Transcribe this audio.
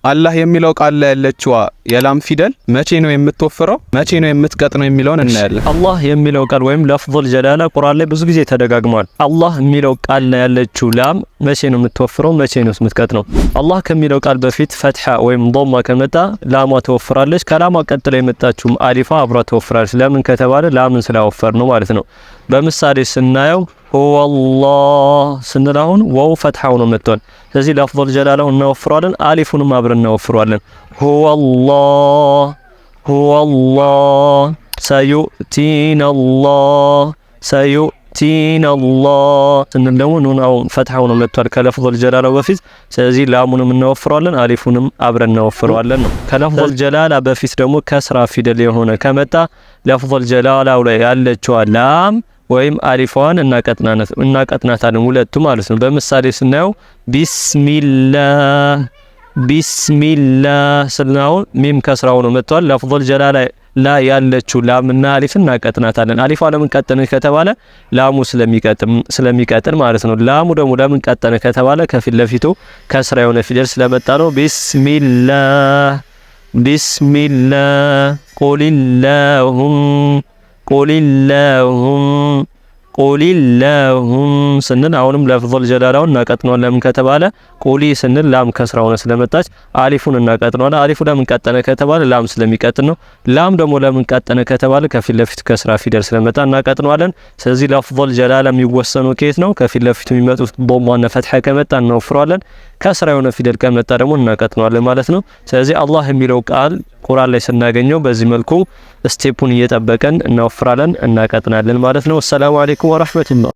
አላህ የሚለው ቃል ላይ ያለችዋ የላም ፊደል መቼ ነው የምትወፍረው፣ መቼ ነው የምትቀጥነው የሚለውን እናያለን። አላህ የሚለው ቃል ወይም لفظ الجلالة ቁርአን ላይ ብዙ ጊዜ ተደጋግሟል። አላህ የሚለው ቃል ላይ ያለችው ላም መቼ ነው የምትወፍረው፣ መቼ ነው የምትቀጥነው? አላህ ከሚለው ቃል በፊት ፈትሐ ወይም ዶማ ከመጣ ላሟ ትወፍራለች። ከላሟ ቀጥላ የመጣችው አሊፏ አብራ ትወፍራለች። ለምን ከተባለ ላምን ስላወፈር ነው ማለት ነው። በምሳሌ ስናየው هو الله ስንል አሁን ዋው ፈትሐው ነው መጥቷል። ስለዚህ لفظ الجلالة ውን እናወፍረዋለን፣ አሊፉንም አብረን እናወፍረዋለን። هو الله هو الله سيؤتينا الله سيؤتينا الله ስንል ደግሞ ኑናው ፈትሐው ነው መጥቷል ከ لفظ الجلالة ው በፊት። ስለዚህ ላሙንም እናወፍረዋለን፣ አሊፉንም አብረን እናወፍረዋለን ነው። ከ لفظ الجلالة በፊት ደግሞ ከስራ ፊደል የሆነ ከመጣ لفظ الجلالة ው ላይ ያለችዋ ላም ወይም አሊፏን እናቀጥናታለን ሁለቱ ማለት ነው። በምሳሌ ስናየው بسم الله بسم الله ስናየው ሚም ከስራው ነው መጥቷል። لفظ الجلالة ላይ ያለችው ላምና አሊፍ እናቀጥናታለን። አሊፏ ለምን ቀጠነ ከተባለ ላሙ ስለሚቀጥን ማለት ነው። ላሙ ደግሞ ለምን ቀጠነ ከተባለ ከፊት ለፊቱ ከስራ የሆነ ፊደል ስለመጣ ነው። بسم الله بسم الله قل اللهم قل اللهم قل اللهم ስንል አሁንም لفظ الجلالة ውን እናቀጥነዋለን። ለምን ከተባለ قل ስንል ላም ከስራ ሆነ ስለመጣች አሊፉን እናቀጥነዋለን። አሊፉ ለምን ቀጠነ ከተባለ ላም ስለሚቀጥን ነው። ላም ደግሞ ለምን ቀጠነ ከተባለ ከፊት ለፊት ከስራ ፊደል ስለመጣ እናቀጥነዋለን። ስለዚህ لفظ الجلالة የሚወሰኑ ከየት ነው? ከፊት ለፊቱ የሚመጡት ዶማና ፈትሐ ከመጣ እናወፍረዋለን። ከስራ የሆነ ፊደል ከመጣ ደግሞ እናቀጥነዋለን ማለት ነው። ስለዚህ አላህ የሚለው ቃል ቁርአን ላይ ስናገኘው በዚህ መልኩ step ኡን እየጠበቀን እናወፍራለን፣ እናቀጥናለን ማለት ነው። السلام عليكم ورحمة الله።